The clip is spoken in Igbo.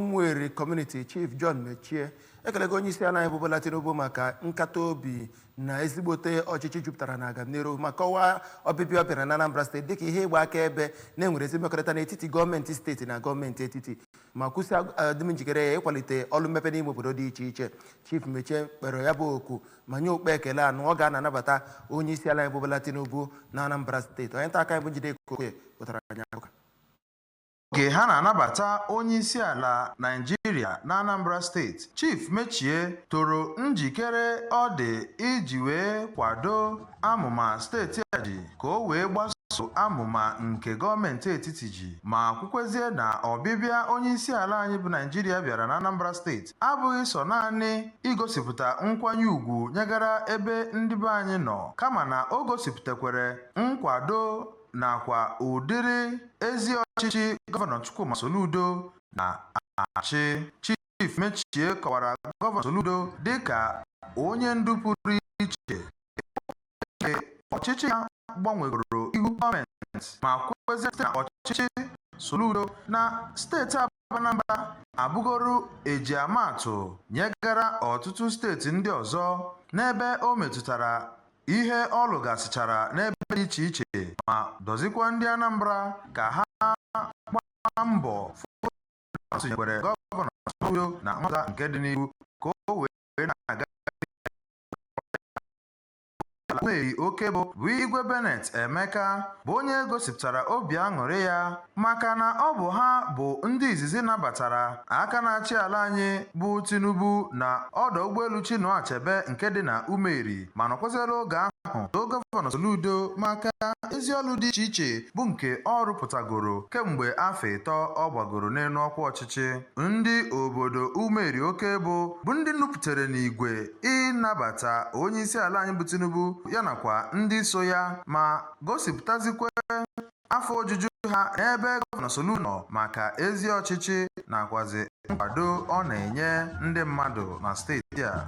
Ụmụeri Community, Chief John Mechie, ekelego onye isi ala anyị bụ Bola Tinubu maka nkata obi na ezigbote ọchịchị jupụtara na agamniru, ma kọwaa ọbịbịa ọ bịara na Anambra Steeti dịka ihe ịgba akaebe na-enwere ezi mmekọrịta n'etiti gọọmenti steeti na gọọmenti etiti, ma kwụsị adịm njikere ya ịkwalite ọlụ mmepe n'ime obodo dị iche iche. Chief Mechie kpere ya bụ oku ma nye okpe ekele anụ ọ ga-anabata onye isi ala anyị bụ Bola Tinubu na Anambra Steeti. Onye nta akụkọ anyị bụ Njide Okoye wetara anyị akụkọ. Oge ha na-anabata onyeisiala Naịjirịa na Anambra Steeti, Chief Mechie toro njikere ọ dị iji wee kwado amụma steeti a ji ka o wee gbaso amụma nke gọọmenti etiti ji, ma kwukwezie na ọbịbịa onyeisiala anyị bụ Naịjirịa bịara na Anambra Steeti abụghị sọ naanị igosipụta nkwanye ugwu nyegara ebe ndị be anyị nọ, kama na o gosipụtakwere nkwado nakwa ụdịrị ezi ọchịchị Gọvanọ Chukwuma Soludo na-achị. Chief Mechie kọwara Gọvanọ Soludo dịka onye ndu pụrụ iche, nke ọchịchị ya gbanwegoro ihu gọọmenti, ma kwezie site na ọchịchị Soludo na steeti Anambra abụgoro ejiamaatụ nyegara ọtụtụ steeti ndị ọzọ n'ebe o metụtara ihe ọ lụgasịchara n'ebe dị iche iche, ma dọzikwa ndị Anambra ka ha gbaa mbọ fụ na sonyekwere Gọvanọ Soludo na nhọpụta nke dị n'ihu ka o wee na-aga. Ụmụeri Okebo bụ Igwe Bennett Emeka bụ onye gosipụtara obi aṅụrị ya maka na ọ bụ ha bụ ndị izizi nabatara aka na-achị ala anyị bụ Tinubu na ọdọ ụgbọelu Chinua Achebe nke dị na Ụmụeri, ma nọkwaziela oge ahụ too Gọvanọ Soludo maka ezi ọlụ dị iche iche bụ nke ọ rụpụtagoro kemgbe afọ 3 ọ gbagoro n'elu ọkwa ọchịchị. Ndị obodo Ụmụeri Okebo bụ ndị nupụtere n'igwe ịnabata onye isi ala anyị bụ Tinubu ya nakwa ndị so ya, ma gosipụtazikwa afọ ojuju ha n'ebe Gọvanọ Soludo nọ maka ezi ọchịchị nakwazi nkwado ọ na-enye ndị mmadụ na steeti a.